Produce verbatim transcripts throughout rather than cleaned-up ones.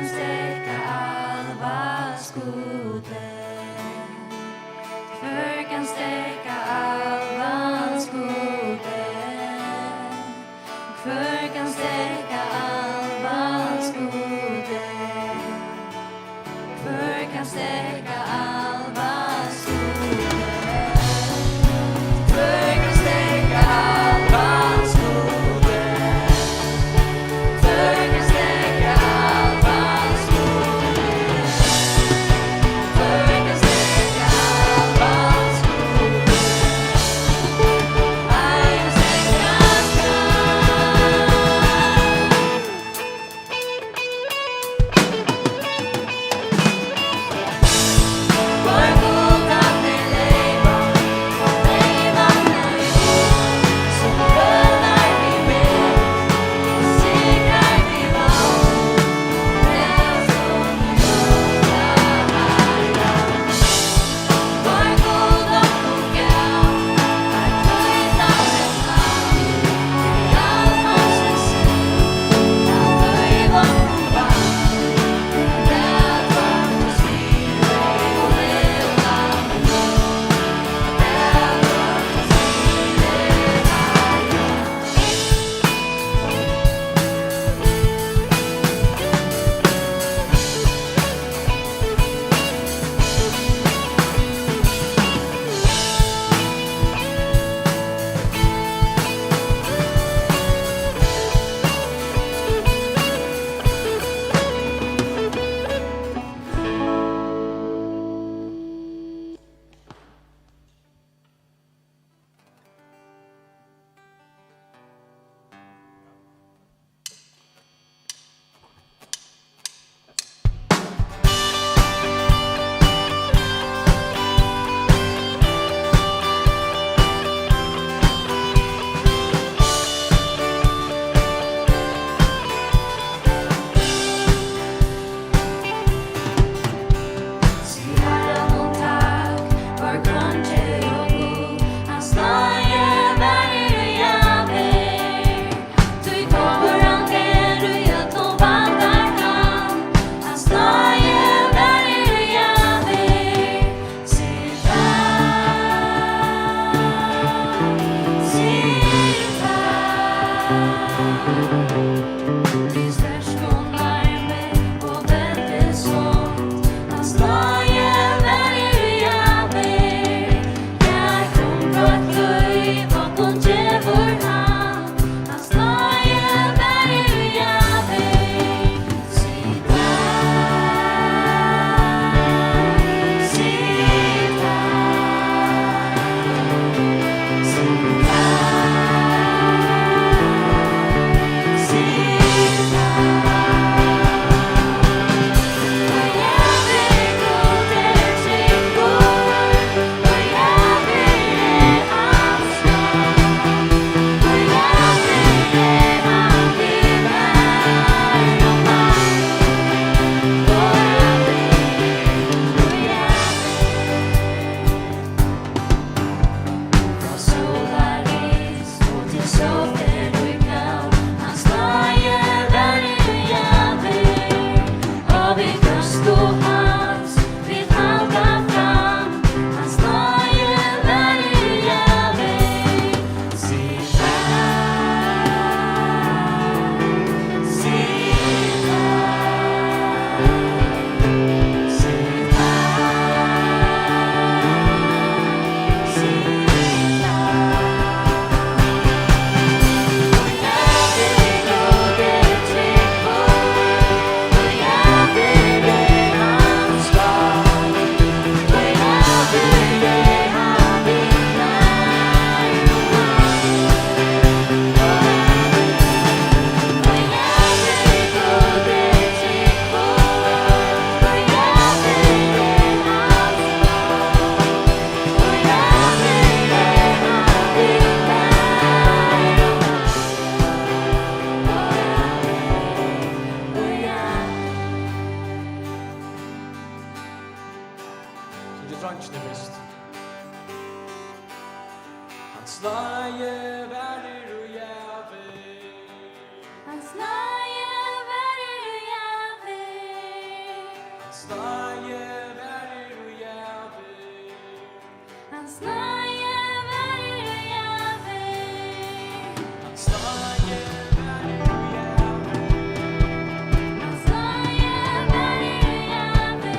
Steðga álvans Gudi? Hvør kann steðga álvans Gudi? Hvør kann steðga álvans Gudi? Hvør kann steðga álvans Gudi? Hvør kann steðga álvans Gudi? Hvør kann steðga álvans Gudi? Hvør kann steðga álvans Gudi? Ein steðga skal. Sum dreingirnir fyrst. Hans náði varir í ævir. Hans náði varir í ævir. Hans náði varir í ævir. Hans náði varir í ævir. Hans náði varir í ævir.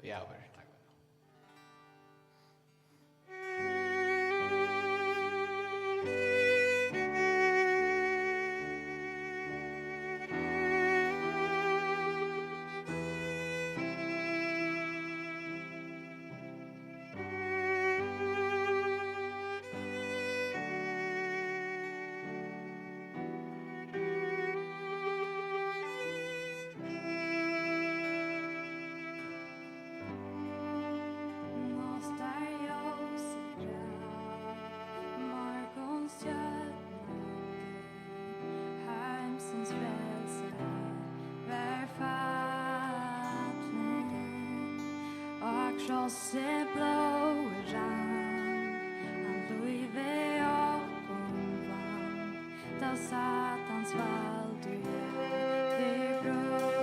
Ja, vel, takk fyri. Heimsins frelsa var fallin, á krossi blóðið rann, hann lívið okkum vann, tá Satans vald í jørð brøt.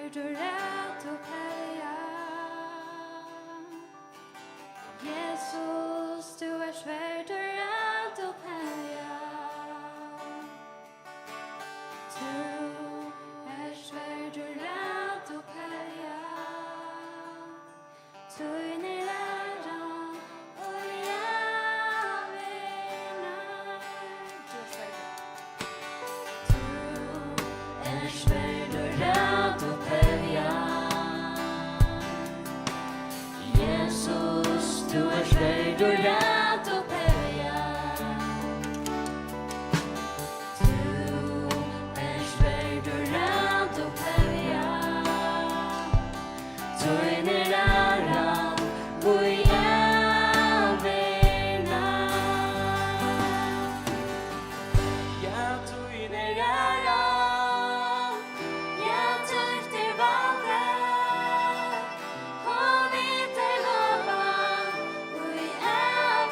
Verdur rætt upphevja. Jesus, tú ert verdur rætt upphevja. Tú ert verdur rætt upphevja. Tín er æran og ævinnar. Tú ert verdur rætt upphevja. Jesus, tú ert verdur rætt upphevja. Tú ert verdur rætt upphevja. Tín er æran í ævina. Ja, tín er æran, ja, títt er valdið, og vit tey lova í ævina.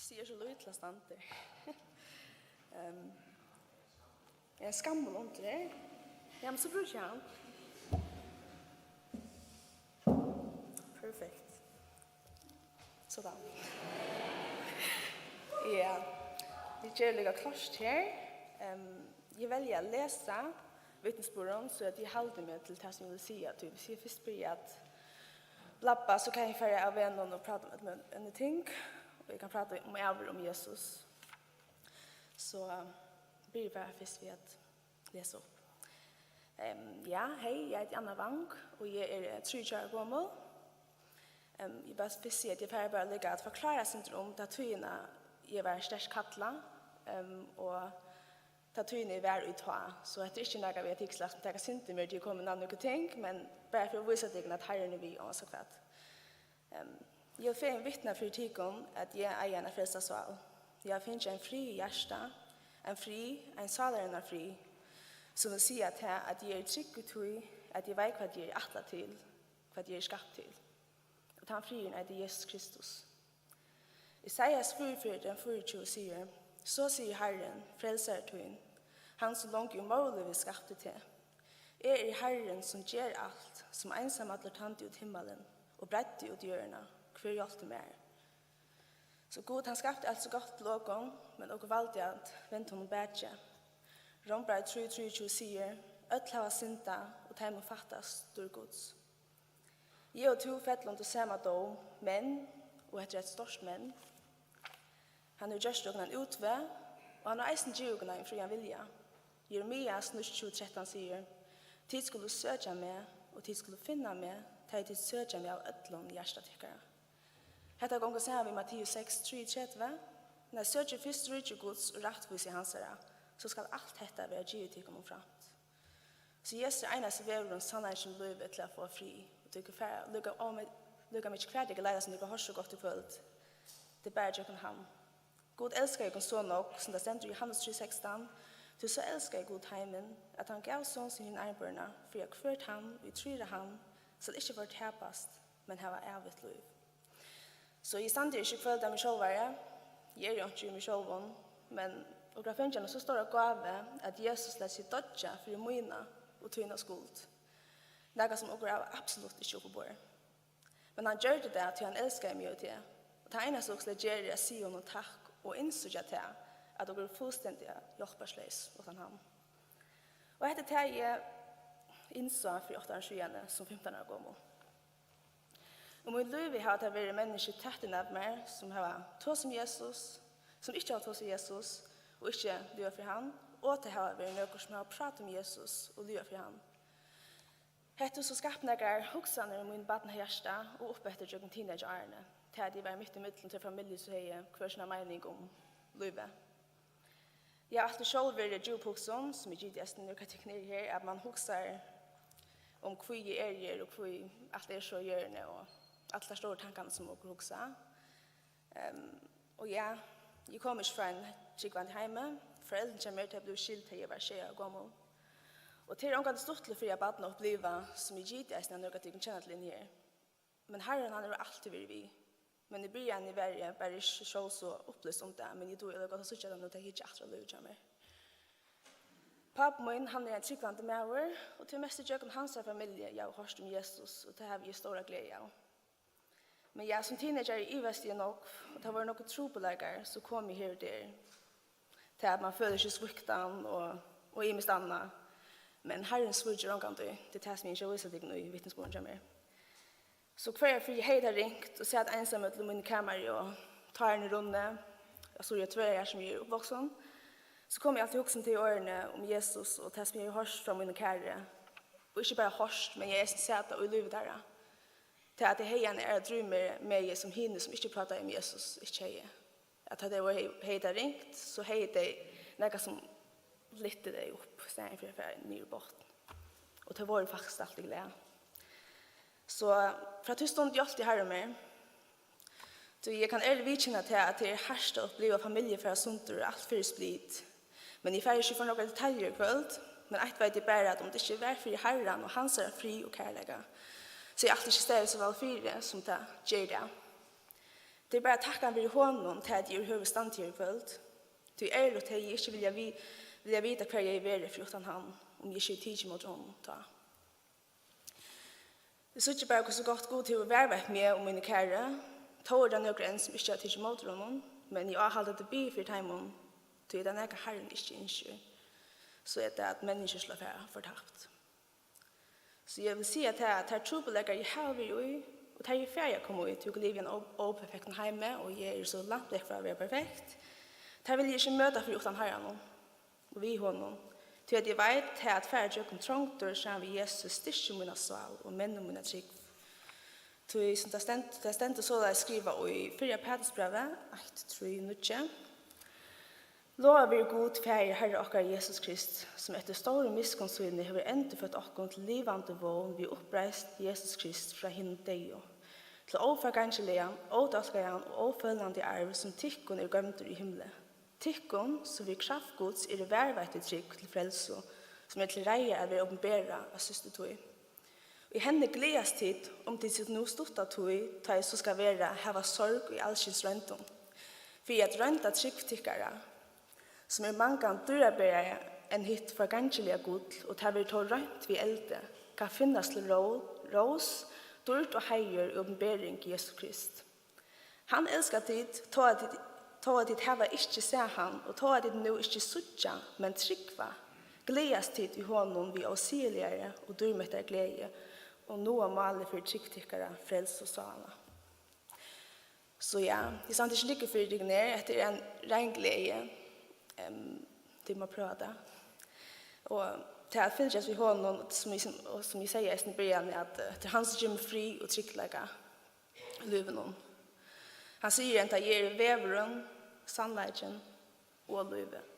Sigur so lítla standur. Ehm, er ein skammur undir her. Ja, men so brúki eg hann. Perfekt. Sådan. Ja. Vit gera líka klárt her. Ehm, eg velji at lesa vitnisburðin, so at eg haldi meg til tað, sum eg vil siga. Tí hvis eg fyrst byrji at blabba, so kann eg fara av vegnum og prata um øll møgulig ting, og eg kann prata um ævir um Jesus. So, eh, byrji bara fyrst við at lesa upp. Ehm, ja, hei, eg eiti Anna Wang, og eg eri, eh, tríogtjúgu ára gomul. Ehm, eg bara fyrst siga, at eg fari bara líka at forklára eitt sindur um ta tíðina, eg var sterkt kallað, ehm, og ta tíðina, eg var í tá. So hetta er ikki nakað við, at tit skulu taka synd í mær, tí eg komi inn á nøkur ting, men bara fyri at vísa tykkum, at Harrin er við, óansæð hvat. Ehm, eg vil fegin vitna fyri tykkum, at eg eigi eina frelsta sál. Eg havi fingið ein frið í hjarta, ein frið, ein sálarinnar frið, sum vil siga tað, at eg eri trygg í tí, at eg veit, hvat eg eri ætlað til, hvat eg eri skapt til. Og tann friðurin eitur Jesus Kristus. Esaias fýraogfjøruti, fýraogtjúgu sigur: So sigur Harrin, frelsari tín, hann, sum longu í mórlívi skapti teg: Eg eri Harrin, sum ger alt, sum einsamallur tændi út himmalin og breiddi út jørðina. Hvør hjálpti mær? So Gud, hann skapti alt so gott til okum, men okur valdu at venda honum bakið. Rómbrævið trý trýogtjúgu sigur: Øll hava syndað, og teimum fattast dýrd Guds. Eg og tú fella undir sama dóm, men, og hetta er eitt stórt men, hann hevur gjørt okkum ein útveg, og hann hevur eisini givið okkum ein frían vilja. Jeremias níggjuogtjúgu trettan sigur: Tit skulu søkja meg, og tit skulu finna meg, tá ið tit søkja meg av øllum hjarta tykkara. Hetta gongur saman við Matteus seks trýogtretivu: Nei, søkið fyrst ríki Guds og rættvísi hansara, so skal alt hetta vera givið tykkum umframt. So Jesus er einasti vegurin, sannleikin og lívið til at fáa frið. Og tú kann fara líka, um, líka mikið hvar tú kann leita, sum tú kann hoyra so gott í kvøld. Tað er bara gjøgnum hann. Gud elskaði okkum so nógv, sum tað stendur í Johannes trý sekstan: Tí so elskaði Gud heimin, at hann gav son sín hin einborna, fyri at hvør tann, ið trýr á hann, skal ikki fortapast, men hava ævigt lív. So eg standi ikki í kvøld av mær sjálvari, eg eri einki í mær sjálvum, men okur hava fingið eina so stóra gávu, at Jesus læt seg doyggja fyri mína og tína skuld, nakað sum okur hava absolutt ikki upp á borðið. Men hann gjørdi tað, tí hann elskaði meg og teg. Og tað einasta, okur skulu gera, er at siga honum takk og innsíggja tað, at okur eru fullstendiga hjálparleys uttan hann. Og hetta er tað, eg innsá fyri átta árum síðani, sum fimtan ára gomul. Og í mínum lívi hava tað verið menniskju tætt inn at mær, sum hava tosað um Jesus, sum ikki hava tosað um Jesus, og ikki livað fyri hann, og tað hava verið nøkur, sum hava prátað um Jesus og livað fyri hann. Hetta hevur so skapt nakrar hugsanir í mínum barnahjarta og upp eftir gjøgnum teenageárini, tað at eg var mitt ímillum tvær familjur, sum høvdu hvør sína meining um lívið. Eg havi altíð sjálv verið djúphugsin, sum eg giti eisini nøkur tekin her, at mann hugsar um, hví eg eri her, og hví alt er so í jørðini, og allar teir stóru tankarnar, sum okur hugsa. Ehm, og ja, eg kom ikki frá einum trúgvandi heimi. Foreldrini hjá mær, tey blivu skild, tá eg var sjey ára gomul. Og tað er ongantíð stuttligt fyri eitt barn at uppliva, sum eg giti eisini, at nøkur av tykkum kenna til inni her. Men Harrin, hann hevur altíð verið við. Men í byrjanini var eg bara ikki sjálv so upplyst um tað, men eg dugi øgiliga gott at síggja tað nú, tá eg hyggi aftur á lívið hjá mær. Pápi mín, hann er ein trúgvandi maður, og tað er mest ígjøgnum hansara familju, eg havi hoyrt um Jesus, og tað havi eg stóra gleði av. Men ja, sum teenagari ivaðist eg nógv, og tað vóru nakrir trupulleikar, sum komu her og har. Tað, at mann følir seg sviktan og, og ymiskt annað. Men Harrin svíkir ongantíð. Tað er tað, sum eg ynski at vísa tykkum í vitnisburðin hjá mær. So hvørja ferð eg hevði tað ringt og sat einsamøll í mínum kamari og tárini runnu, og so er tvær ár, sum eg eri uppvaksin, so kom eg altíð í hugsan til orðini um Jesus og tað, sum eg hevði hoyrt frá mínum kæru. Og ikki bara hoyrt, men eg eisini sæð tað í lívi teirra. Tað, at eg hevði eina aðra drívmegi, sum hini, sum ikki prátaðu um Jesus, ikki hevði. At tá tey vóru, hevði tað ringt, so hevði tey nakað, sum lyfti tey upp, í staðin fyri at fara niður í botn. Og tey vóru faktiskt altíð glað. So frá tí stund hjálpti Harrin mær. Tí eg kann ærligt viðurkenna tað, at tað er hart at uppliva familju fara sundur og alt fer í split. Men eg fari ikki í for nógvar detaljur í kvøld, men eitt veit eg bara, at um tað ikki var fyri Harran og hansara frið og kærleika, so eg altíð ikki staðið so væl fyri, sum tað ger í dag. Eg vil bara takka hann fyri honum, tað at eg yvirhøvur standi her í kvøld. Tí ærligt hevði eg ikki viljað vi-, viljað vita, hvar eg hevði verið fyri uttan hann, um eg ikki hevði tikið ímóti honum tá. Eg síggi bara, hvussu gott Gud hevur varðveitt meg og míni kæru. Tó eru tað nøkur enn, sum ikki hava tikið ímóti honum, men eg áhaldi, at eg biði fyri teimum, tí er tað nakað, Harrin ikki ynskir, so er tað, at menniskjur skulu fara fortapt. So eg vil siga tað, at teir trupulleikar, eg havi verið í, og teir, eg fari at koma í, tí eg livi í einum ó-, óperfektum heimi, og eg eri so langt vekk frá at vera perfekt, teir vil eg ikki møta fyri uttan Harranum og við honum, tí at eg veit, tað at fara gjøgnum trongdir saman við Jesus styrkir mína sál og mennir mína trúgv. Tí sum tað stend-, tað stendur soleiðis skrivað í fyrra Pætursbrævi eitt, trý, níggju: Logað veri Gud, Faðir Harra okkara Jesus Krist, sum eftir stóru miskunn síni hevur endurføtt okkum til livandi vón við uppreisn Jesus Krist frá hinum deyðu, til óforgangiligan, ódálkaðan og ófølandi arv, sum tykkum er goymdur í himli. Tykkum, sum við kraft Guds eru varðveitt við trúgv til frelsu, sum er til reiðar at verða opinberað á síðstu tíð. Í henni gleðast tit, um tit sit nú stutta tíð, tá ið so skal vera, hava sorg í alskyns royndum, fyri at roynda trúgv tykkara, sum er mangan dýrabarari enn hitt forgangiliga gull, og tað verður tó roynt við eldi, kann finnast til ró-, rós, dýrd og heiður í opinbering Jesu Krist. Hann elskar tit, tó at tit, tó at tit hava ikki sæð hann, og tó at tit nú ikki síggja, men trúgva, gleðast tit í honum við ósigiligari og dýrmættari gleði, og náa málið fyri trúgv tykkara, frelsu sála. So ja, eg standi ikki liðugur fyri tykkum her. Hetta er ein rein gleði. Em, tit má prøva tað. Og tað at fylgjast við honum, sum eg, sum, og sum eg segði eisini í byrjan, er at, eh, tað er hann, sum gevur mær frið og tryggleika í lívinum. Hann sigur enntá: "Eg eri vegurin, sannleikin og lívið."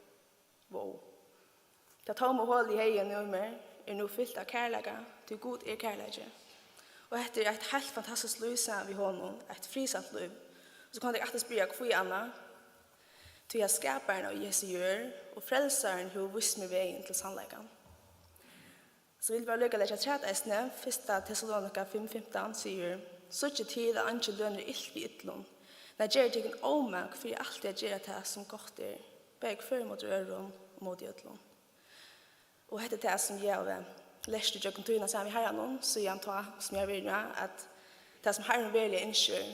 Wow. Tað tóma holið í heyganum í mær er nú fylt av kærleika, tí Gud er kærleiki. Og hetta er eitt heilt fantastiskt lív saman við honum, eitt friðsamt lív. Og so kunnu tit aftur spyrja, hví annað? Tí at Skaparin av hesi jørð og Frelsarin hevur víst mær vegin til sannleikan. So vil eg bara líka leggja afturat eisini, fyrsta Tessalonika fimm fimtan sigur: "Síggið til, at eingin lønir ilt við illum, nei, gerið tykkum ómak fyri altíð at gera tað, sum gott er, bæði hvør móti øðrum og móti øllum." Og hetta er tað, sum eg havi lært í gjøgnum tíðina saman við Harranum, síðan tá, sum eg havi verið nú, at tað, sum Harrin veruliga ynskir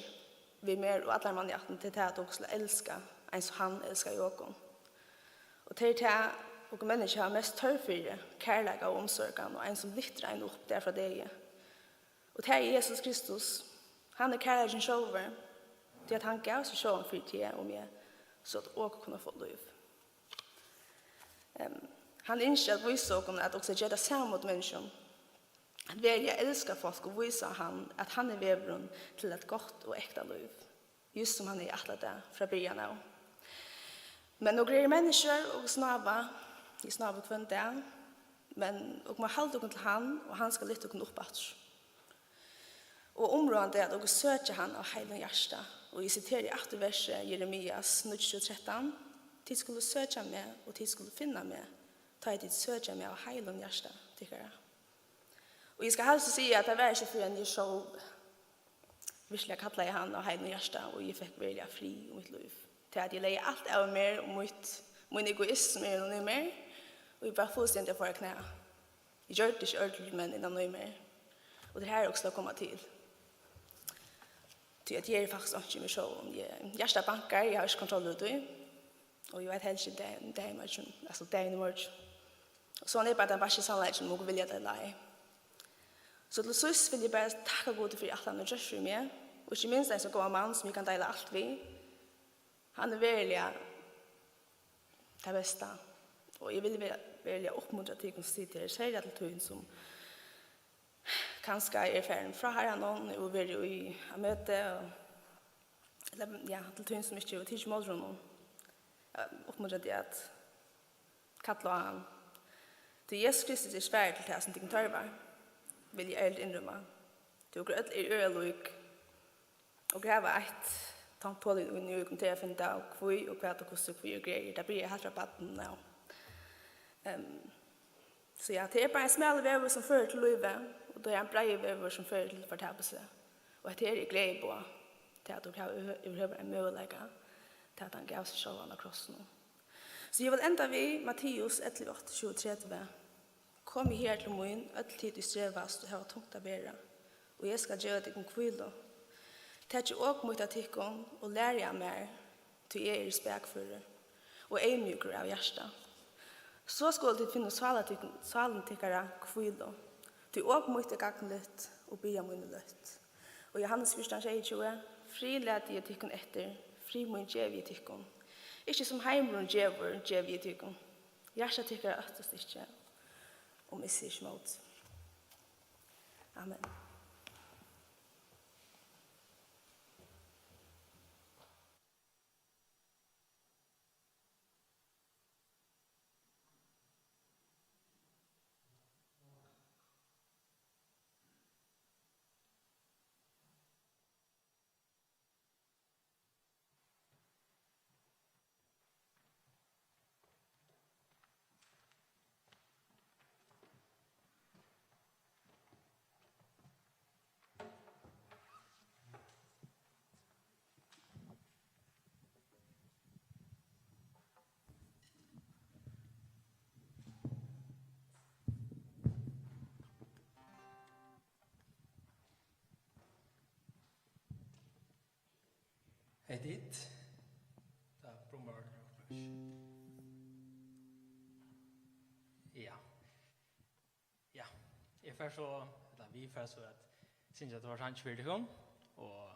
við mær og allari mannjættin, tað er tað, at okur skulu elska, eins og hann elskaði okum. Og tað er tað, okur menniskju hava mest tørv fyri, kærleika og umsorgan, og ein, sum lyftir ein upp dag frá degi. Og tað er Jesus Kristus. Hann er kærleikin sjálvur, tí at hann gav seg sjálvan fyri teg og meg, so at okur kunnu fáa lív. Em, hann ynskir at vísa okum, at okur skulu gera tað sama móti menniskjum. At veruliga elska fólk og vísa hann, at hann er vegurin til eitt gott og ekta lív, júst sum hann hevði ætlað tað frá byrjan av. Men okur eru menniskjur, okur snáva, vit snáva hvønn dag, men okur má halda okum til hann, og hann skal lyfta okum upp aftur. Og umráðandi er, at okur søkja hann av heilum hjarta, og eg siteri aftur versið Jeremias níggjuogtjúgu trettan: "Tit skulu søkja meg, og tit skulu finna meg, tá ið tit søkja meg av heilum hjarta tykkara." Og eg skal helst siga, at tað var ikki fyrr enn eg sjálv virkuliga kallaði hann av heilum hjarta, og eg fekk veruliga frið í mítt lív. Tað at eg legði alt av mær og mítt, mín egoism innan í mær, og eg bara fullstendiga fór á knæ. Eg gjørdi ikki øll, men innan í mær. Og tað er her eg skal koma til. Tí at eg eri faktiskt einki í mær sjálvum. Eg, hjartað bankar, eg havi ikki kontroll út í. Og eg veit helst ikki, um tað, um tað er í morgin, altso dagin í morgin. Og soleiðis er bara tann beski sannleikin, um okur vilja tað ella ei. So til síðst vil eg bara takka Gudi fyri alt hann hevur gjørt fyri meg, og ikki minst ein so góðan mann, sum eg kann deila alt við. Hann er veruliga tað besta, og eg vil vera, veruliga uppmuntra tykkum, sum sita her, serliga til tín, sum kanska er farin frá Harranum og verið í, á møti, og, ella, ja, til tín, sum ikki hevur tikið ímóti honum. Ja, uppmuntra teg at kalla á hann. Tí Jesus Kristus er svarið til tað, sum tykkum tørvar, vil eg ærligt innrømma. Tí okur øll eru øgiliga lík. Okur hava eitt tómt hol inni í okum, til at finna av hví og hvat og hvussu, hví okur eru. Tað byrjar heilt frá barndóminum av. Ehm, so ja, tað er bara ein smalur vegur, sum førir til lívið, og tað er ein breiður vegur, sum førir til fortapilsi. Og hetta her er gleðiboð. Tað, at okur hava yvirhøvur ein møguleika, tað, at hann gav seg sjálvan á krossinum. So eg vil enda við Matteus ellivu, átta, tjúgu, tretivu. Komið her til mín, øll tit, ið strevast og hava tungt at bera, og eg skal geva tykkum hvílu. Takið ok mítt av tykkum og lærið av mær, tí eg eri spakførur og eyðmjúkur av hjarta. So skulu tit finna sála tykkum, sálum tykkara hvílu. Tí ok mítt er gagnligt og byrði mín er løtt. Og Jóhannes fjúrtan, sjeyogtjúgu: Frið lati eg tykkum eftir, frið mín gevi eg tykkum. Ikki sum heimurin gevur, gevi eg tykkum. Hjarta tykkara óttast ikki, og missið ikki mótið. Amen. Hey, tit. Tað brummar. Ja. Ja. Eg fari so, ella vit fara so at syngja tveir sangir fyri tykkum, og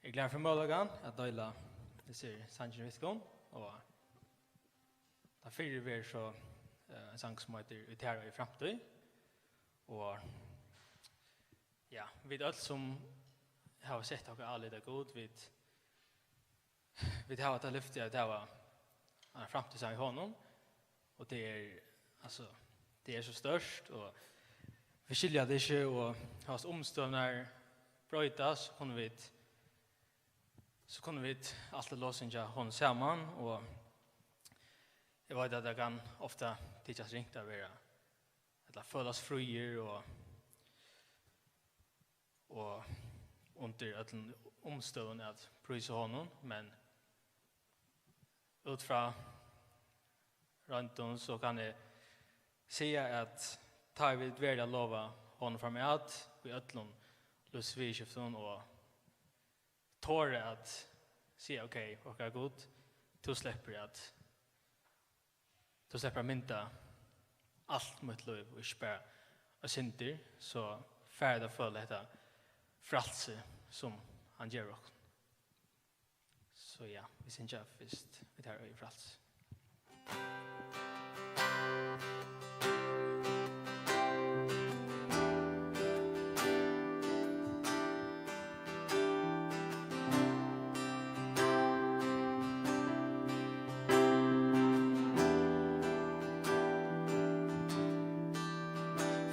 eg eri glaður fyri møguleikan at deila hesar sangir við tykkum, og tann fyrri verður so, eh, ein sangur sum eitur Í tær eigi eg framtíð, og ja, vit øll sum hava sett okkara álit á Gud, vit, vit hava tað lyfti at hava eina framtíð saman við honum, og tað er, altso, tað er so stórt, og vit skilja tað ikki, og hóast umstøðurnar broytast, so kunnu vit, so kunnu vit altíð lovsyngja honum saman, og eg veit at tað kann ofta tykjast ringt at vera, ella følast fríur og og undir øllum umstøðum at prísa honum, men út frá royndum, so kann eg siga, at tá eg vil veruliga lova honum fram at í øllum lívsviðurskiftum og tora at siga: "Ok, okkara Gud, tú sleppur at, tú sleppur at mynda alt mítt lív og ikki bara eitt sindur", so fari eg at føla hetta frælsi, sum hann gevur okkum. So ja, vit syngja fyrst, Í tær eigi eg frælsi.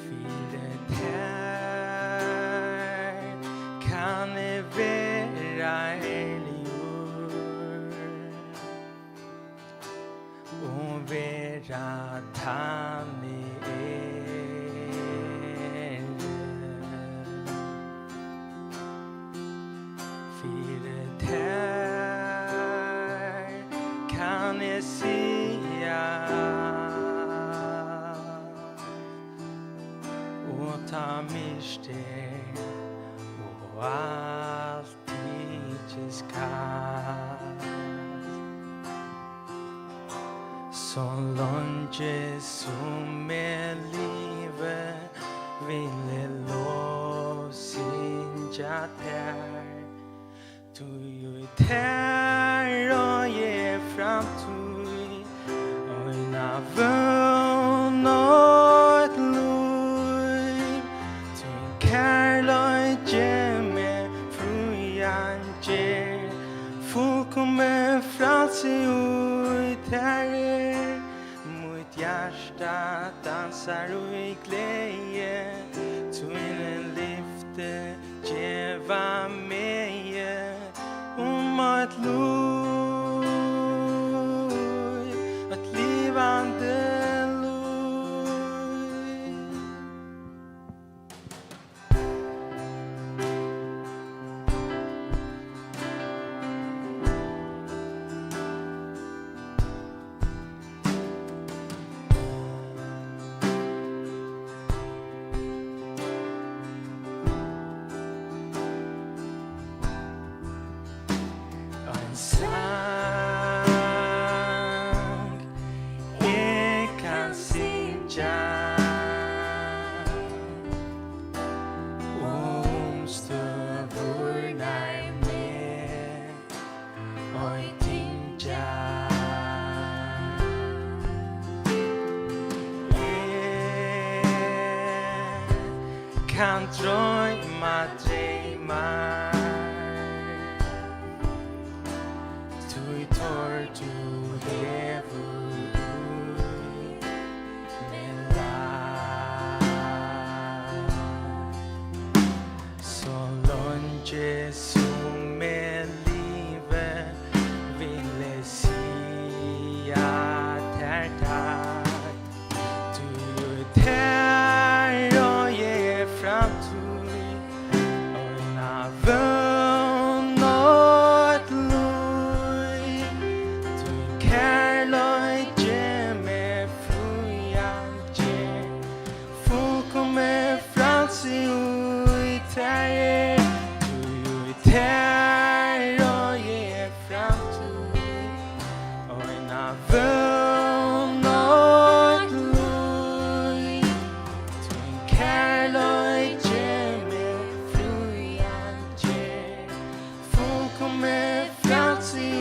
Fyri tær kann eg vera herligur og vera tann eg eri. Fyri tær kann eg siga, og tá myrkt er og alt tykist kalt. So leingi sum eg livi, vil eg lovsyngja tær. Tí í tær eigi eg framtíð, eina vón og eitt lív. Tín kærleiki meg frían ger, fullkomið frælsi í tær er. Mítt hjarta dansar í gleði, tíni lyfti geva megi um eitt lív, eitt livandi lív. kann droyma dreymar, tí teir tú hevur í mær lagt. So leingi sum eg livi, vil eg siga tær takk. Tí í tær eigi eg framtíð, eina vón og eitt lív. Tín kærleiki meg frían ger, fullkomið frælsi í tær er. Tí í tær eigi eg framtíð, eina vón og eitt lív. Tín kærleiki meg frían ger, fullkomið frælsi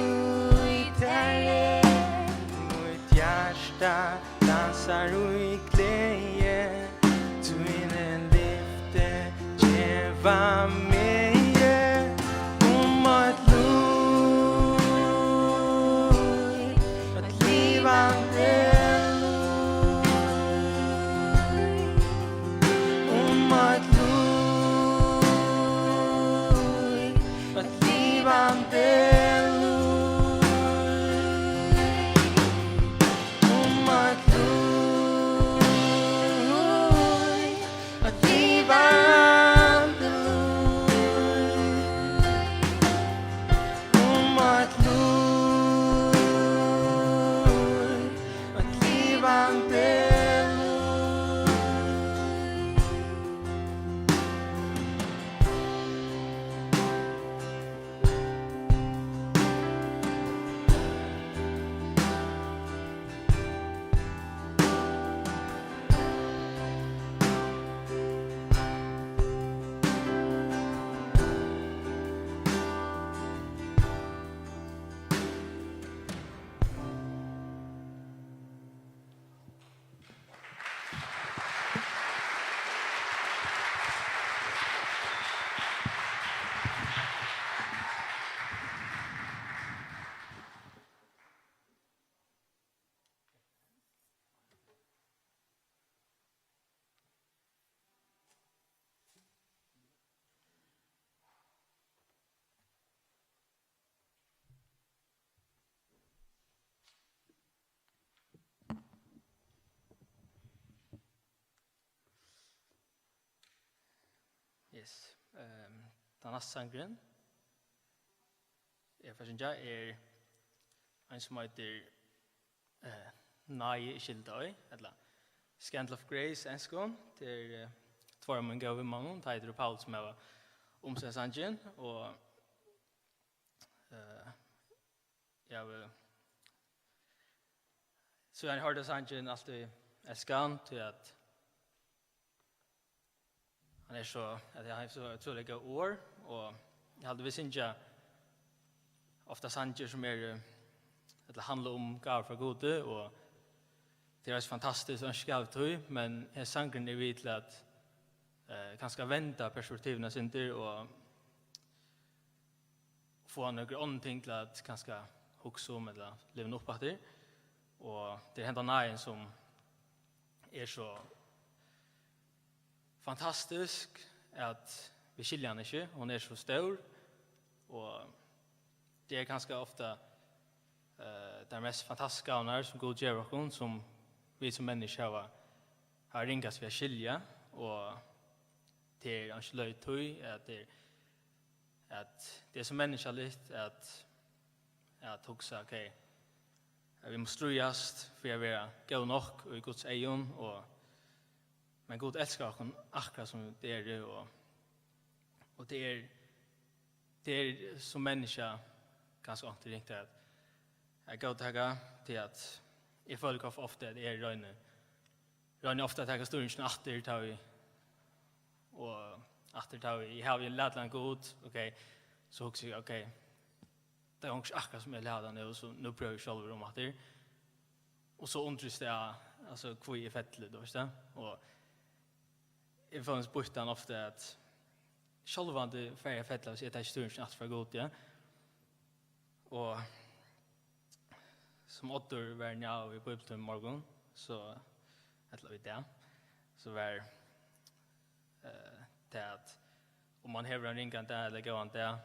í tær er. Mítt hjarta dansar í gleði, tíni lyfti geva meg um eitt lív, eitt livandi lív, um eitt lív, eitt livandi lív, um eitt lív, eitt livandi lív, um eitt lív, eitt livandi lív. Yes. Ehm, tann næsti sangurin eg fari at syngja er ein, sum eitur, eh, Náði er skyldað í, ella Scandal of Grace á enskum. Tað er, eh, tveir av mínum góðu vinmonnum, Teitur og Paul, sum hava umsett sangin, og, eh, eg havi, síðan eg hoyrdi sangin, altíð elskað hann, tí at hann er so, at hann hevur so ótrúliga góð orð, og eg haldi, vit syngja ofta sangir, sum eru, ella handla um gávur frá Gudi, og tað er eisini fantastiskt, og ein gáva tí, men hesin sangurin er við til at, eh, kanska venda perspektivini eitt sindur, og fáa nøkur onnur ting til at kanska hugsa um ella livna upp aftur. Og tað er henda náðin, sum er so fantastisk, at vit skilja hana ikki. Hon er so stór, og tað er kanska ofta, eh, tær mest fantastiskar gávurnar, sum Gud gevur okkum, sum vit sum menniskju hava, hava ringast við at skilja, og tað er ikki løgið tí, at tað er at tað er so menniskjaligt at, at hugsa, ok, at vit mugu stríðast fyri at vera góð nokk í Guds eygum, og, men Gud elskar okkum akkurát sum vit eru, og, og tað er, tað er sum menniskja kanska onkuntíð ringt at, at góðtaka, tí at eg føli ofta, at eg royni, royni ofta at taka stýringina aftur, tá eg, og aftur, tá eg havi latið hann gott, ok, so hugsi eg, ok, tað gongur ikki akkurát sum eg vil hava tað nú, so nú prøvi eg sjálvur umaftur. Og so undrist eg, altso, hví eg felli, tú veitst tað. Og Eg fái eisini býtt hann ofta, at sjálvandi fari eg at fella, hvis eg taki stýringina aftur frá Gudi, ja. Og sum Oddur var inn á í bíbliutíma í morgun, so, ella í dag, so var, eh, tað, at um man hevur ein ringan dag ella góðan dag,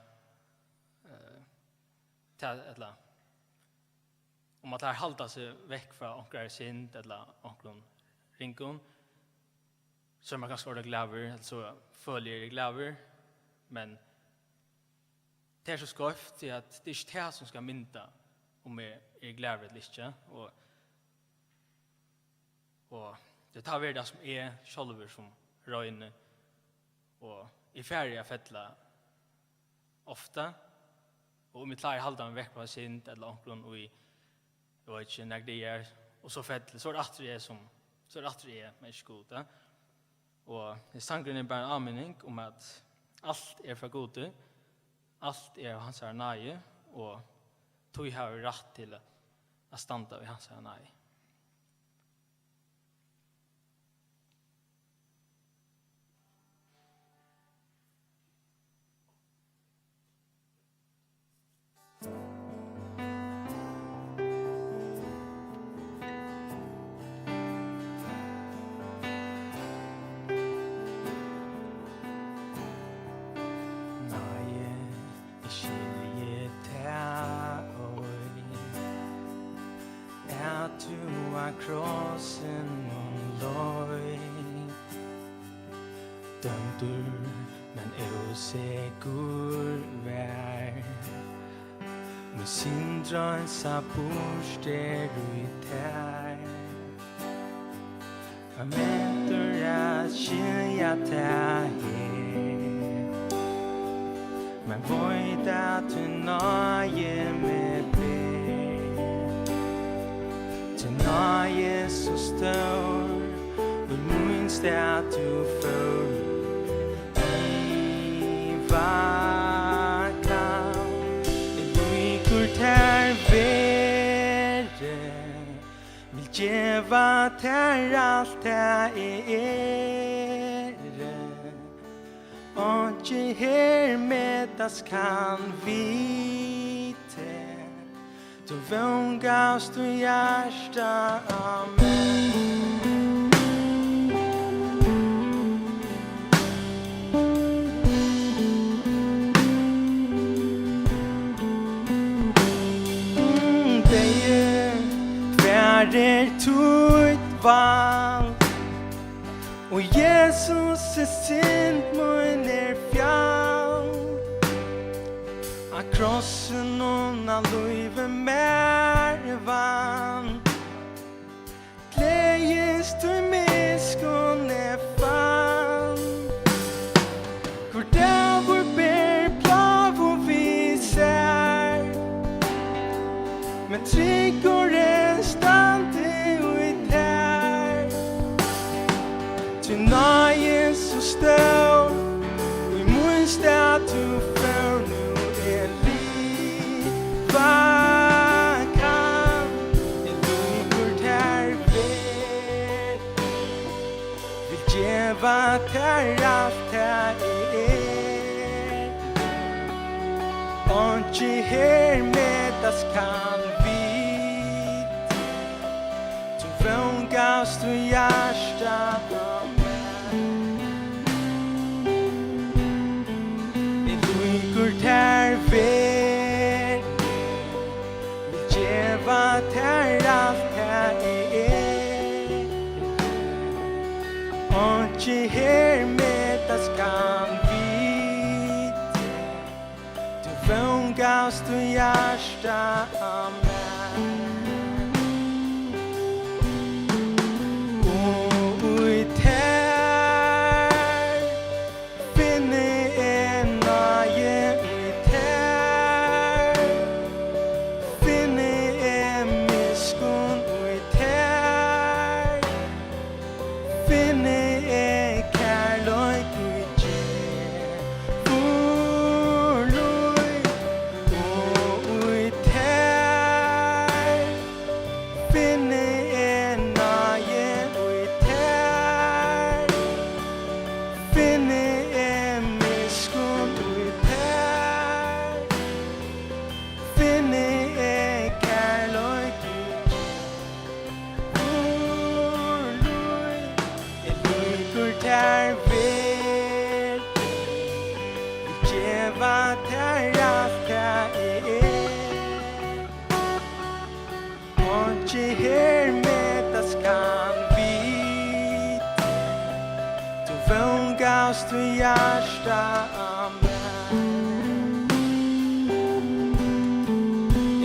eh, tað, ella um man klárar at halda seg vekk frá onkrari synd ella onkrum ringum, so er man kanska ordiliga glaður, ella so føli eg eg glaður, men tað er so skeivt, tí at tað er ikki tað, sum skal mynda, um eg eri glaður ella ikki, og, og tað tá verður tað, sum eg sjálvur sum royni, og eg fari at fella ofta, og um eg klári at halda meg vekk frá synd ella onkrum í, eg veit ikki, nakrar dagar, og so felli, so er tað aftur eg sum, so er tað aftur eg, men ikki Gud, ja. Og hesin sangurin er bara ein áminning um, at alt er frá Gudi, alt er av hansara náði, og tí hava vit rætt til at, at standa í hansara náði. Nei, eg skilji tað ei, at tú á krossinum loyp, dømdur, men ósekur var. Mín synd reinsa burtur í tær. Hvar mentur at skilja tað her, men veit, at tín náði meg ber. Tín náði so stór, í mín stað tú fór. Iva kann, eg líkur tær veri, vil geva tær alt tað eg eri. Einki her metast kann við teg. Tú vóngavst í hjarta á mær. Mm, deyði, hvar er títt vald? Og Jesus, synd mín er fjald. Á krossinum hann lívið mær vann. Gleðist, tí miskunn eg fann. Hvør dagur ber plágu við sær, men tryggur eg standi í tær. Tín náði so stór, í mín stað tú fór, nú eg liva kann, eg líkur tær veri, vil geva tær alt tað eg eri. Einki her metast kann við teg. Tú vóngavst í hjarta á mær. Eg líkur tær veri, vil geva tær alt tað eg eri. Einki her metast kann við teg. Tú vóngavst í hjarta á mær. Og í tær finni eg náði, í tær finni eg miskunn, í tær finni eg kærleik, í gevur lív, og í tær Ikki her metast kann við, tú vóngavst í hjarta á mær.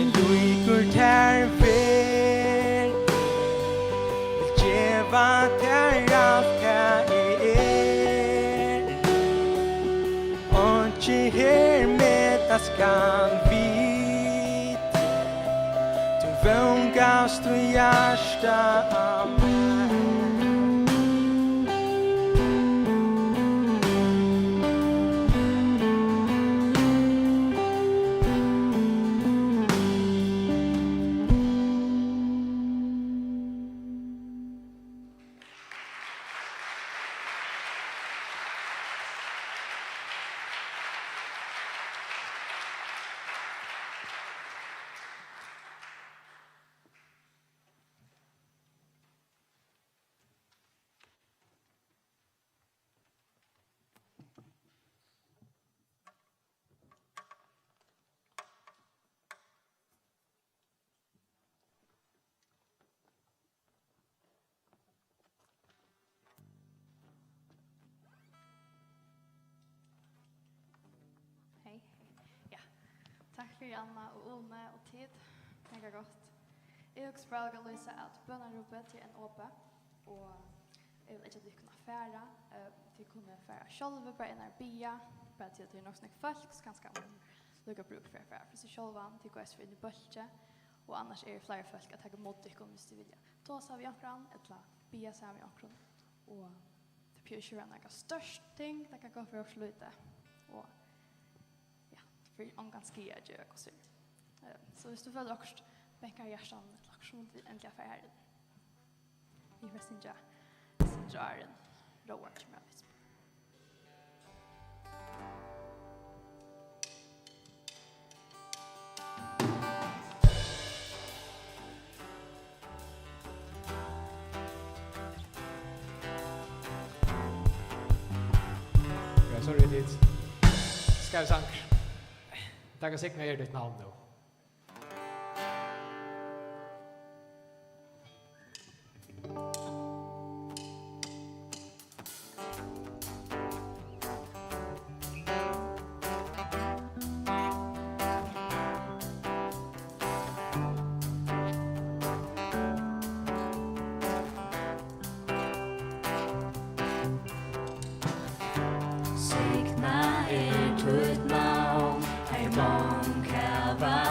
Eg líkur tær vel, vil geva tær alt tað eg er. Einki her metast kann við, tú vóngavst í hjarta á mær. Hey, hey. Ja. Takk fyri, Anna og Uni og Tit. Mega gott. Eg hugsi bara, eg kann lýsa, at bønarúpið til enn opið, og eg vil leggja tykkum at fara. Eh, tit kunnu fara sjálvi, bara inn og biðja, bara tí at tað er nokk so nógv fólk, so kanska man líka brúk fyri at fara fyri seg sjálvan. Tit kunnu eisini fara inn í bólki, og annars eru fleiri fólk at taka ímóti tykkum, viss tit vilja tosa við onkran ella biðja saman við onkrum. Og tað behøvist ikki vera nakað stórt ting, tað kann gott vera okkurt lítið. Og ja, tað fer ongan skaða at gera okkurt. Eh, so viss tú følir okkurt bankar í hjartanum ella okkurt, so mugu tit endiliga fara har inn. Vit fara at syngja, syngja áðrenn Róan kemur á vit. Ja, sorry, tit. Skal sangur. Takk og signa er títt navn nú. Signað er títt navn, har mong hava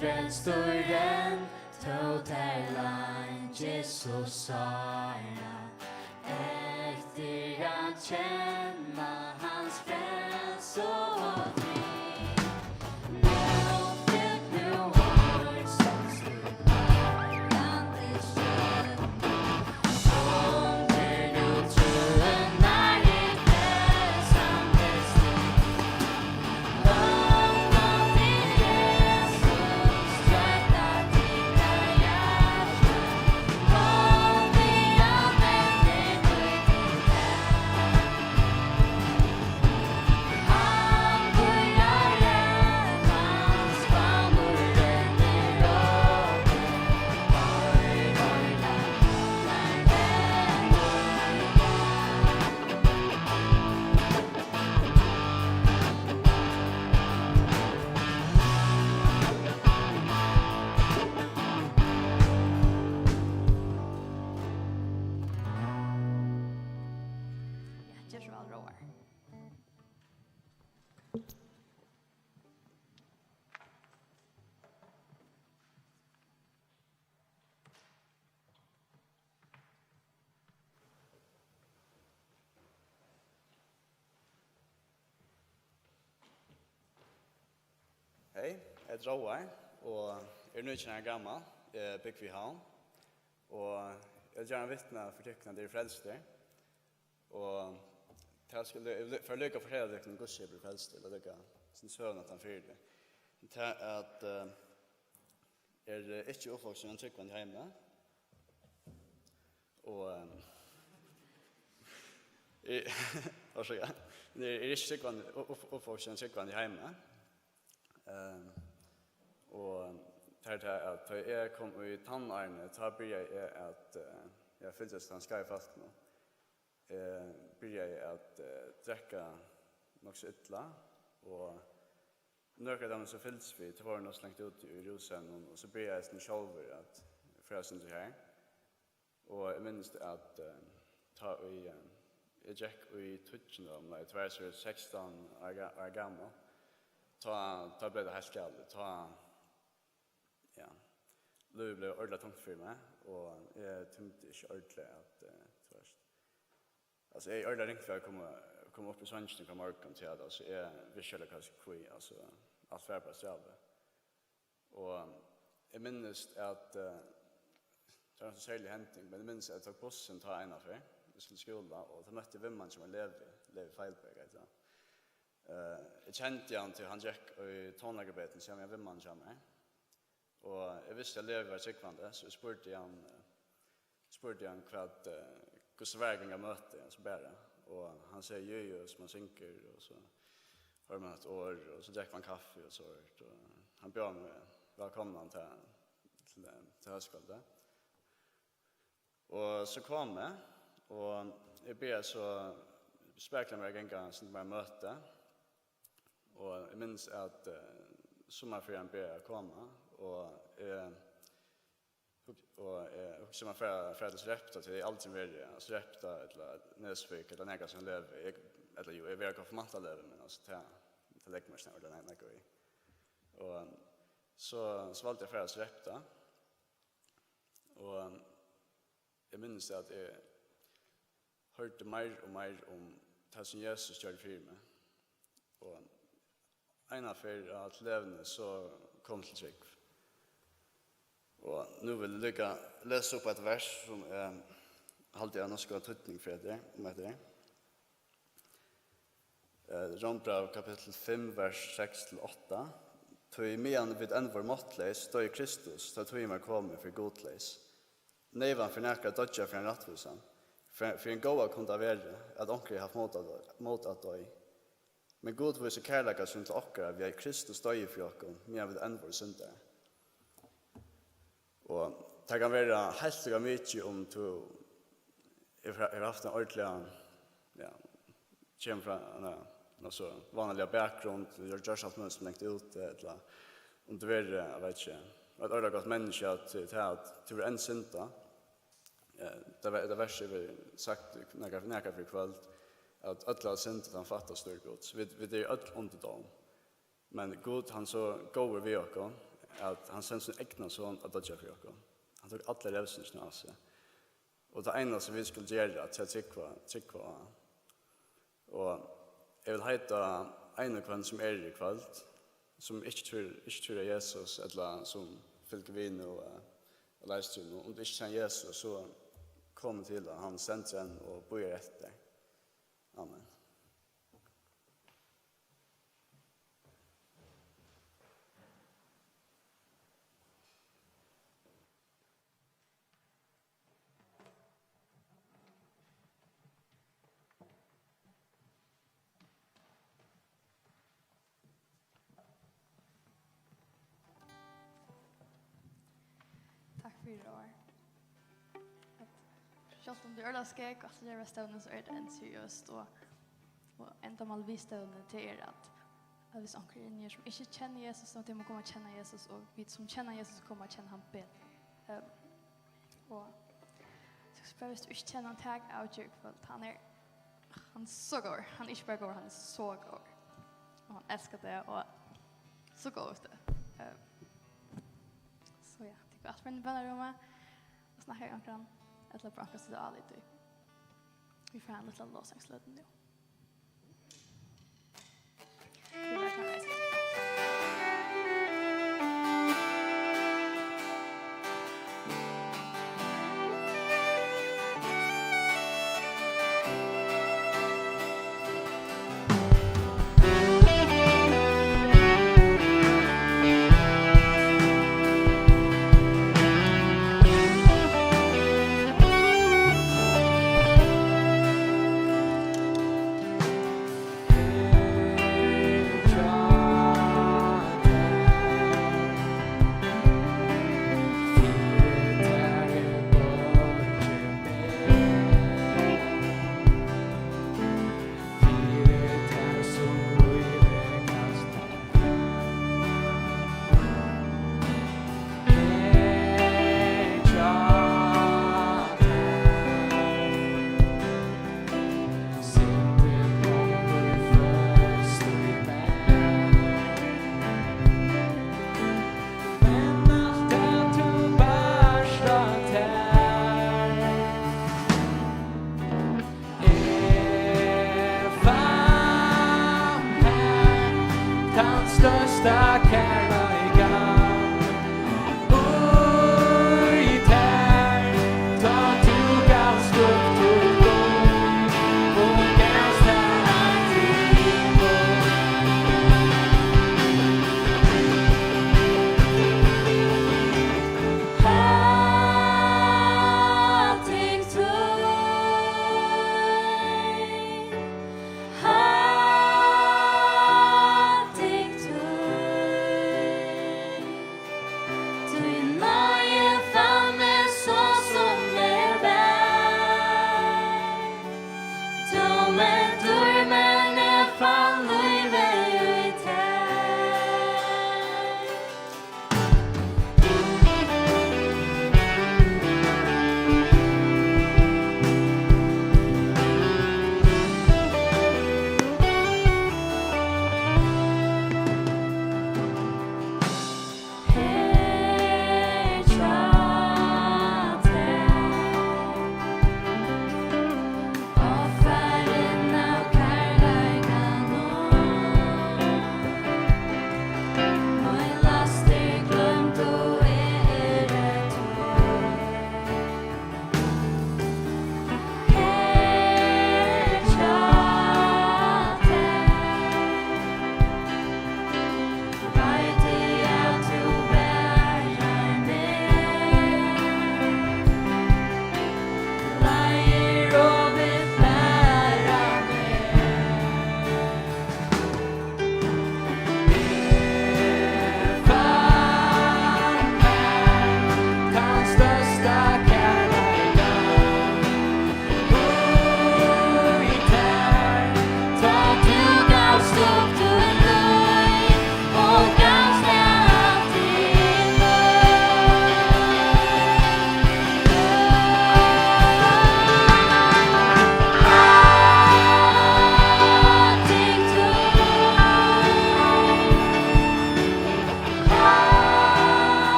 Ófrelsturin, tó tær leingist so sára eftir at kenna hans frelsu og frið. Nú fylg nú orð, Ja, ger so væl, Róar. Hey, eg eiti Róar og eri nítjan ára gamal. Eg búgvi í Havn og eg vil gjarna vitna fyri tykkum at eg eri frelstur. Og tað skal eg, eg fari líka at fortelja tykkum, hvussu eg bleiv frelstur, ella líka sum søguna aftan fyri tað. Tað at, eh, eg eri ikki uppvaksin í einum trúgvandi heimi. Og, ehm, eg, orsaka, eg eri ikki trúgvandi, upp-, uppvaksin í einum trúgvandi heimi. Ehm, og tað er tað, at tá eg kom í tannárini, tá byrjaði eg at, eh, eg fylgdist við skeiva fólkinum. Eg byrjaði at, eh, drekka nokk so illa, og nøkur av teimum, sum fylgdust við, tey vóru nokk so langt úti í rúsinum, og so byrjaði eg eisini sjálvur at fara eitt sindur har. Og eg minnist, at, eh, tá ið, eh, eg gekk í tíggjunda, umleið, tá eg var sekstan ára ga-, ára gamal, tá, tá bleiv tað heilt galið. Tá, ja, lívið bleiv ordiliga tungt fyri meg, og eg tímdi ikki ordiliga at, eh, tú veist, altso, eg eri ordiliga ringt fyri at koma, koma upp í songina hvønn morgun, tí at, altso, eg visti ikki heilt hví, altso, alt var bara strævið. Og eg minnist at, eh, tað var ein serlig hending, men eg minnist at eg tók bussin tá eina ferð, eg skuldi í skúla, og tá møtti eg vinmann hjá mær, Levi, Levi Feilberg eitur hann. Eh, eg kendi hann, tí hann gekk í tónleikabeitan saman við vinmann hjá mær. Og eg visti at Levi var trúgvandi, so eg spurdi hann, eh, spurdi hann hvat, eh, hvussu var at ganga møti, altso bara. Og hann segði, jú, jú, sum hann syngur, og so hoyrir man eitt orð, og so drekkur man kaffi og so, og hann bjóðaði meg vælkomnan til, til, til hóskvøldið. Og so kom eg, og eg byrjaði so spakuliga mær at ganga, so bara møti. Og eg minnist at, eh, summarferian byrjaði at koma, og eg hug-, og eg hugsaði um at fara, fara til Sarepta, tí eg hevði aldrin verið á Sarepta ella Nesvík ella nakað sum levi. Eg, ella jú, eg var konfirmantalevi, men altso, tað, tað leggur mær ikki nakað, nakað í. Og so, so valdi eg at fara til Sarepta. Og eg minnist at eg hoyrdi meir og meir um tað, sum Jesus gjørdi fyri meg. Og eina ferð á til levni, so kom til trúgv. Og nú vil eg líka lesa upp eitt vers, sum eg haldi hevur nokk so góðan týdning fyri hetta, um hetta her. Eh, Rómbræv kapittul fimm, vers seks til átta. Tí meðan vit enn vóru máttleys, doyði Kristus, tá tíðin var komin, fyri gudleys. Neyvan fyri nakrar at doyggja fyri ein rættvísan. Fyri, fyri ein góðan kundi tað verið, at onkur hevði havt mót at, mót at doyð. Men Gud vísir kærleika sín til okkara, við at Kristus doyði fyri okkum, meðan vit enn vóru syndarar. Og tað kann vera heilt líka mikið, um tú hevur, hevur havt ein ordiliga, ja, kemur frá eina, altso, vanliga bakgrund, tú hevur gjørt alt møguligt sum langt úti, ella um tú verður, eg veit ikki, eitt ordiliga gott menniskja, at tað at tú verður enn syndað. Eh, tað ver-, tað versið verður sagt nakað, nakað fyri kvøld, at øll hava syndað, tann fata stýr Guds. Vit, vit eru øll undir dóm. Men Gud, hann er so góður við okkum, at hann sendi sín egna son at doyggja fyri okkum. Hann tók alla revsingina á seg. Og tað einasta, vit skulu gera, til at trúgva, trúgva á hann. Og eg vil heita ein og hvønn, sum er her í kvøld, sum ikki trýr, ikki trýr á Jesus, ella sum fylgir við nú, eh, á livestream, og um tú ikki kennir Jesus, so kom til hann, hann stendur enn og bíðar eftir tær. Amen. Takk fyri, Ár. At sjálvt um tað er øgiliga skegg og alt er stevnu, so er tað enn seriøst, og, og endamálið við stevnuni, tað er, at, at viss onkur er inni her, sum ikki kennir Jesus, so tey mugu koma at kenna Jesus, og vit, sum kenna Jesus, koma at kenna hann betur. Ehm, og so skal bara, viss tú ikki kennir hann, tak avgerð í kvøld. Hann er, hann er so góður. Hann er ikki bara góður, hann er so góður. Og hann elskar teg, og so góður við teg. Ehm, so ja, tit kunnu altíð fara inn í bønarúmið og snakka við onkran, ella bara onkran, sum tit hava álit í. Vit fara ein lítlan lovsangsløtu nú.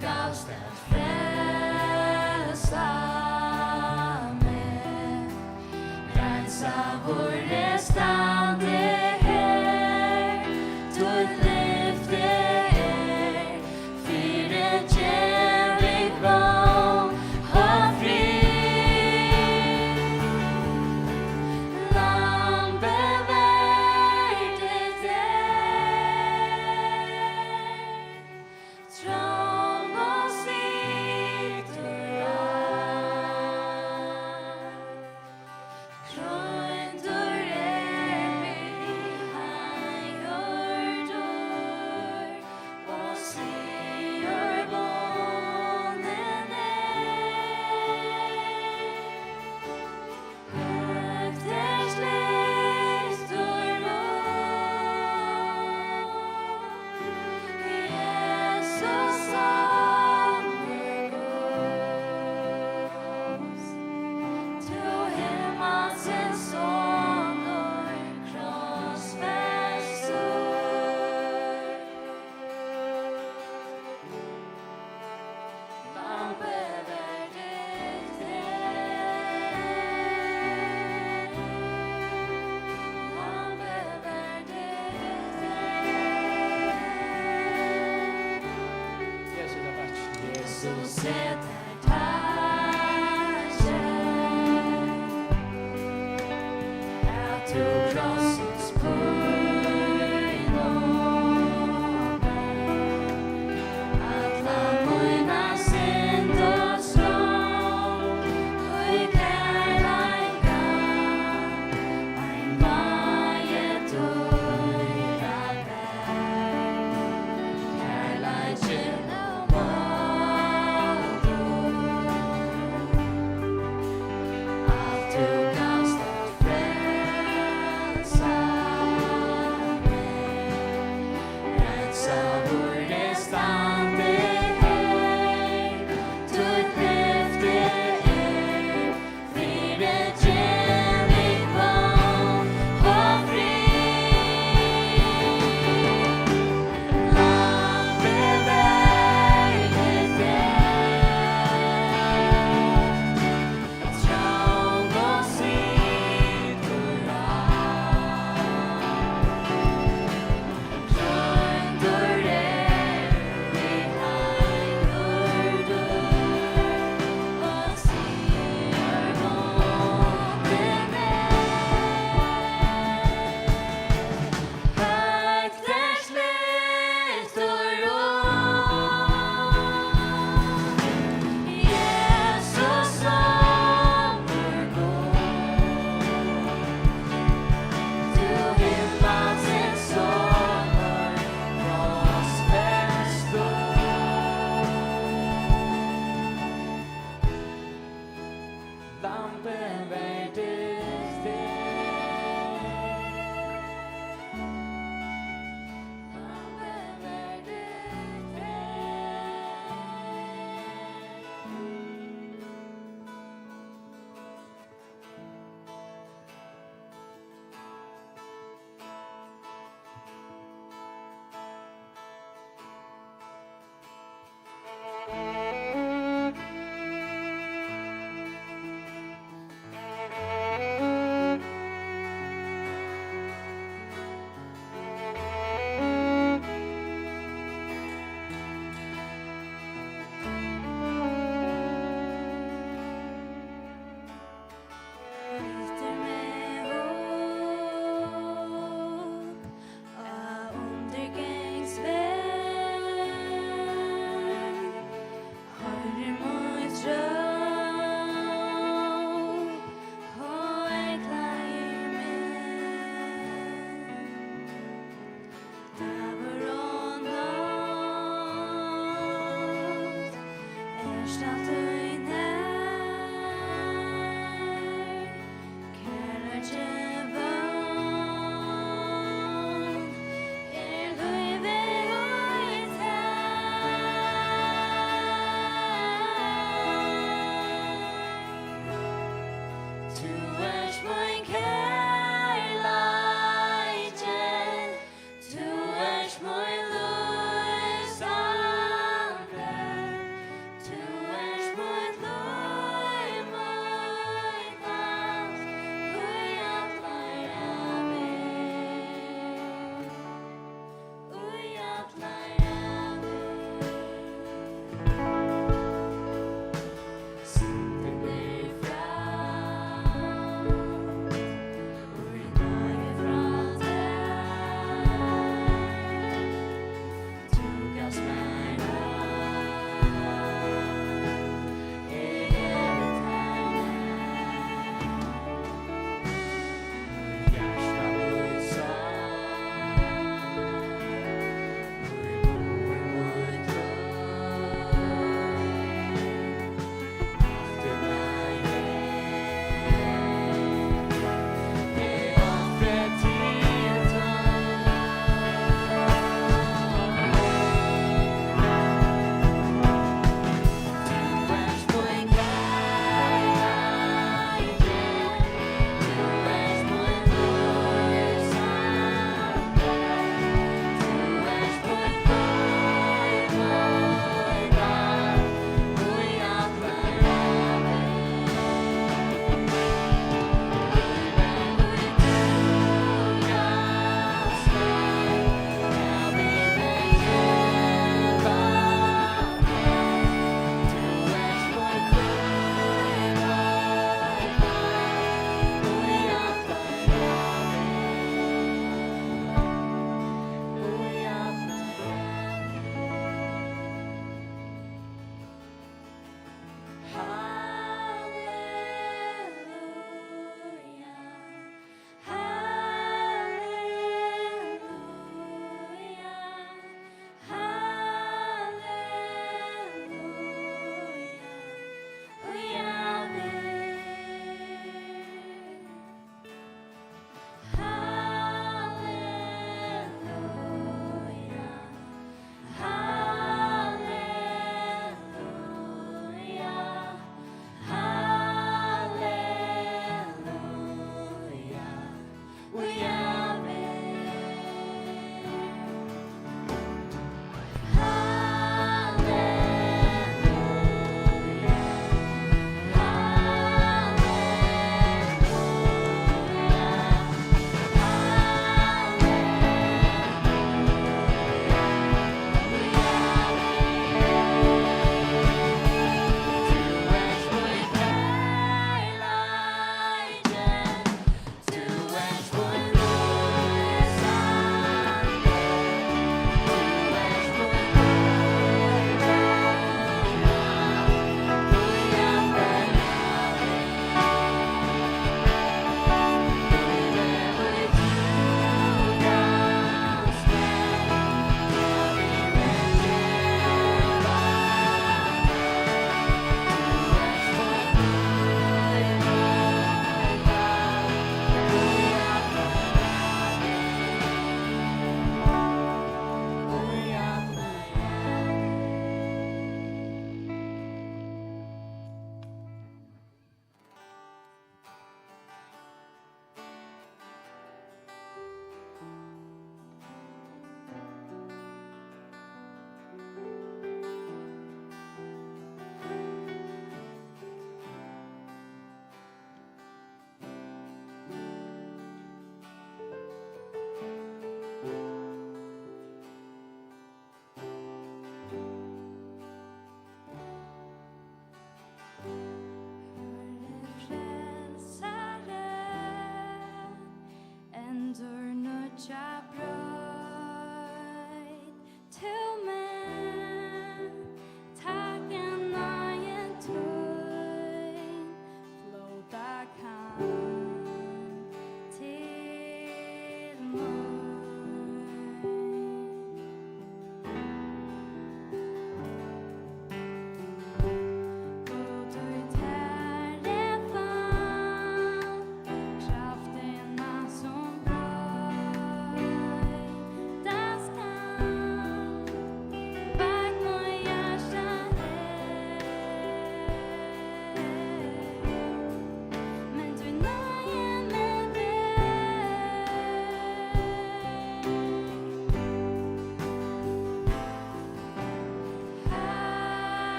Gavst at frelsa meg. Reinsaður eg standi her, títt lyfti er fyri geving, blóð og frið. Lambið verdi tær. Tron og situr á. Krýndur er heiðurdur og sigur vunnin er. Høgt er slegtur upp, Jesus sonur Guds, tú himmalsins sonur, krossfestur. Jesus, eg taki takk, at tú krossins pínu bar. Alla mína synd og skuld í kærleika ein náði tína bar. Kærleikin ómáttugur,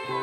So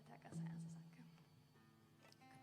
bara taka seg ein sang.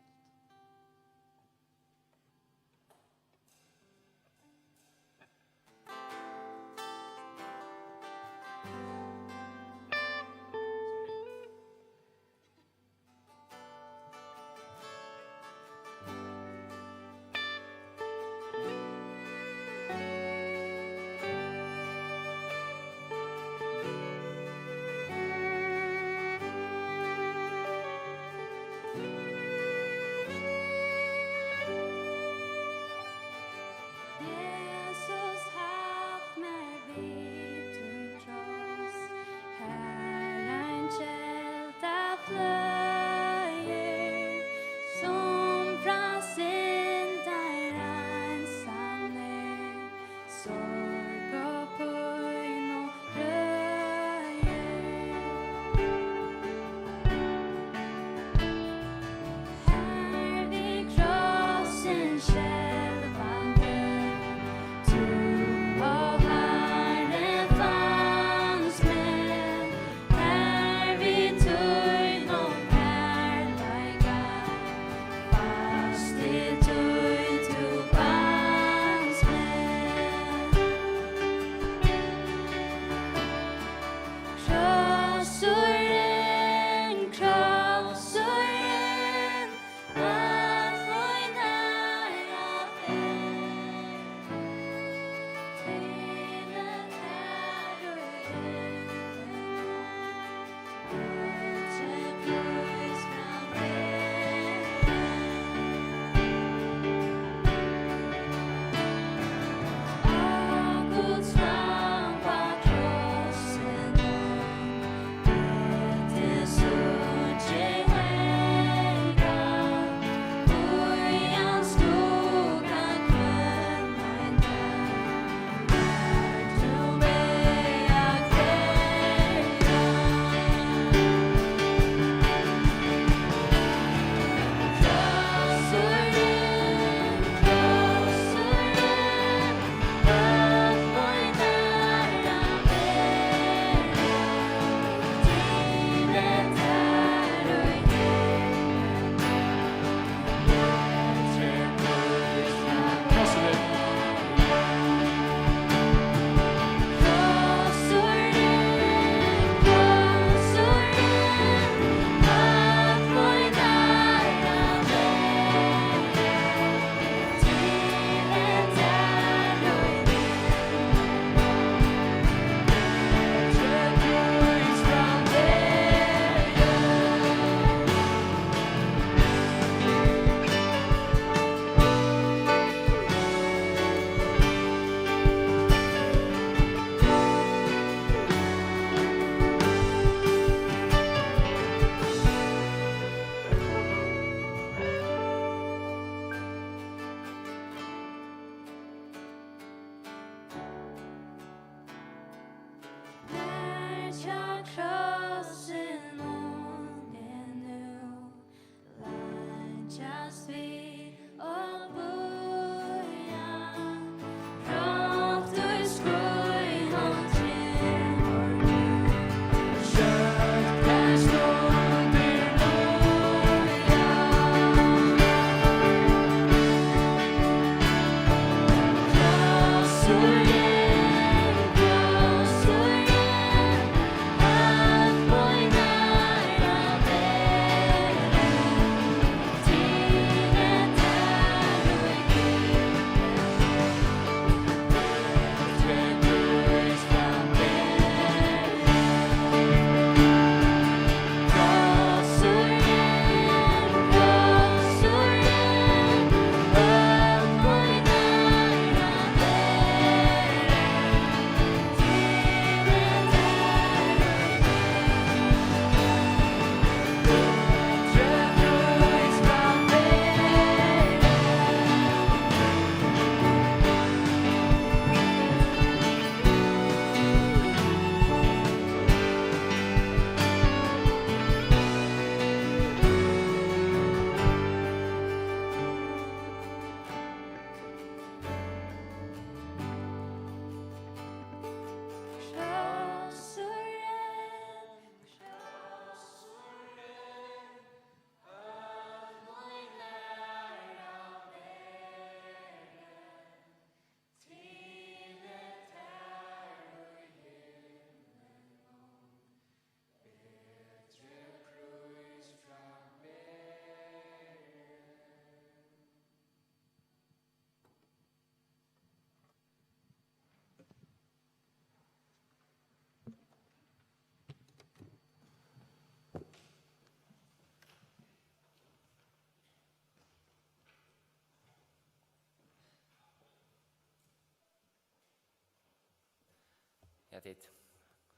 Tit,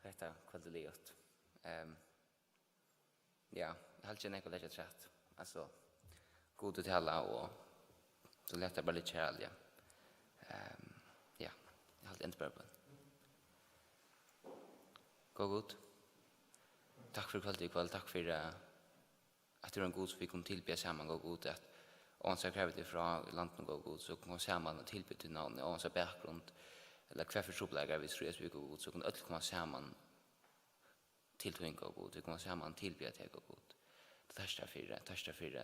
hetta kvøldið er liðugt. Ehm, ja, eg haldi ikki nógv at leggja afturat. Altso, Gud er tala, og so lat tað bara liggja her, ja. Ehm, ja, eg haldi enda bara bøn. Góði Gud, takk fyri kvøldið í kvøld, takk fyri, eh, at tú ert ein Gud sum vit kunnu tilbiðja saman, góði Gud, at óansæð hvar vit eru frá í landinum, góði Gud, so kunnu koma saman og tilbiðja títt navn, óansæð bakgrund, ella hvat fyri trupulleikar vit stríðast við, góði Gud, so kunnu øll koma saman til tín, góði Gud, vit koma saman og tilbiðja teg, góði Gud. Takk fyri, takk fyri,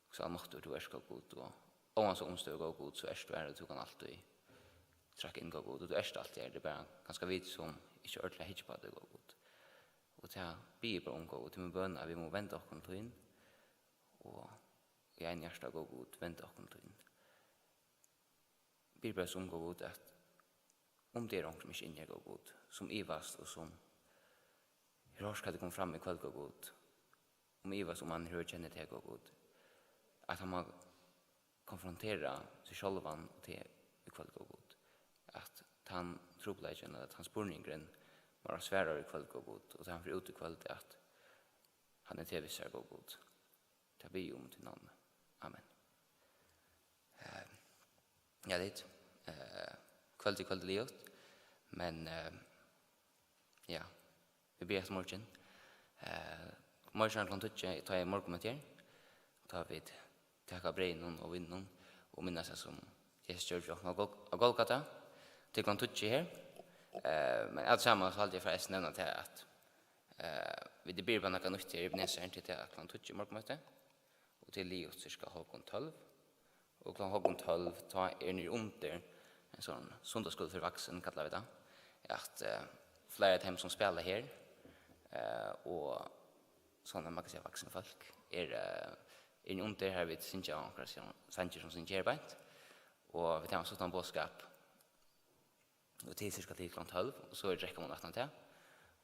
hvussu almáttugur tú ert, góði Gud, og óansæð umstøður, góði Gud, so ert tú har, og tú kanst altíð traðka inn, góði Gud, og tú ert altíð har, tað er bara kanska vit sum ikki ordiliga hyggja upp á teg, góði Gud. Og tað biði eg bara um, góði Gud, tað er mín bøn, at vit mugu venda okkum til tín, og í einum hjarta, góði Gud, venda okkum til tín. Biði bara um, góði Gud, at um tað er onkur sum ikki er inni her, góði Gud, sum ivast og sum hevur hoyrt, hvat er komið fram í kvøld, góði Gud, um ivast um hann hevur kennið teg, góði Gud, at hann má konfrontera seg sjálvan og teg í kvøld, góði Gud, at tann trupulleikin, ella at tann spurningurin má vera svaraður í kvøld, góði Gud, og tá hann fer út í kvøld, at hann er teg við sær, góði Gud. Tað biði eg um í tínum navni. Amen. Eh, ja, tit. Eh, kvøldið er liðugt, men, eh, ja, vit byrja eftir morgin. Eh, morgin klokkan tíggju, tá er morgunmøti her. Tá vit taka breyðinum og víninum og minnast tað, sum Jesus gjørdi fyri okkum á Gol-, á Golgata. Til klokkan tíggju her. Eh, men alt saman, so haldi eg, fari eg at nevna tað, at, eh, vit byrja bara nakað nýtt her í Ebenezer, til tað klokkan tíggju morgunmøti. Og til liðugt cirka hálvgum tólv. Og klokkan hálvgum tólv, tá er niðri undir ein sånn sunnudagsskúli fyri vaksin, kalla vit tað. At, eh, fleiri av teimum sum spæla her, eh, og sånn, man kann siga, vaksin fólk, er, eh, er niðri undir, har vit syngja onkrar sangir sum syngja her beint. Og vit hava ein stuttan boðskap. Og til cirka til klokkan tólv, og so er drekkamunn aftan á tað.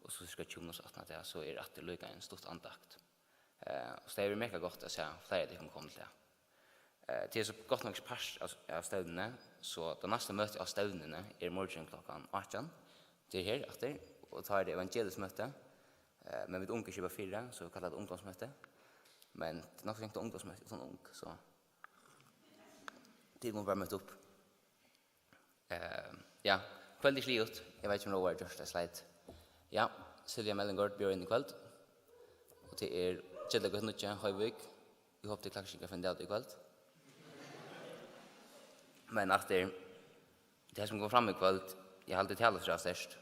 Og so cirka tjúgu minuttir aftan á tað, so er aftur líka ein stutt andakt. Eh, og so tað er mega gott at sjá fleiri av tykkum koma til tað. Eh, tað er so gott nokk ikki part av, av stevnuni, so tað næsta møtið á stevnuni er morgin klokkan átjan. Tað er her aftur, og tá er tað evangeliskt møti. Eh, men vit ungu skipa fyri, so vit kalla tað ungdómsmøti. Men tað er nokk so ringt at ungdómsmøti uttan ung, so tit mugu bara møta upp. Eh, ja, kvøldið er liðugt. Eg veit ikki, um Róa hevur gjørt eitt slide. Ja, Silvia Melvin Gaard bjóðar inn í kvøld. Og tað er Gillagøta níggju, Hoyvík. Eg hopi, tit klára sikkurt at finna tað út í kvøld. Men aftur, tað sum kom fram í kvøld, eg haldi, talar seg sterkt.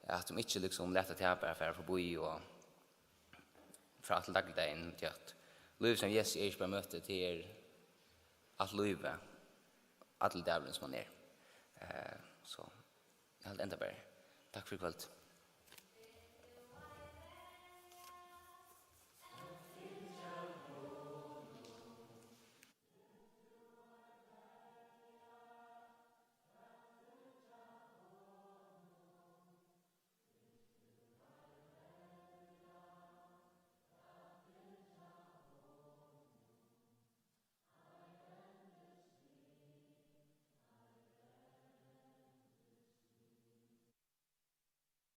At um ikki, liksom, lata tað bara fara forbí og frá til dagligdagin, tí at lívið saman við Jesusi er ikki bara møti, tað er alt lívið, allur dagurin sum hann er. Eh, so, eg haldi enda bara. Takk fyri í kvøld.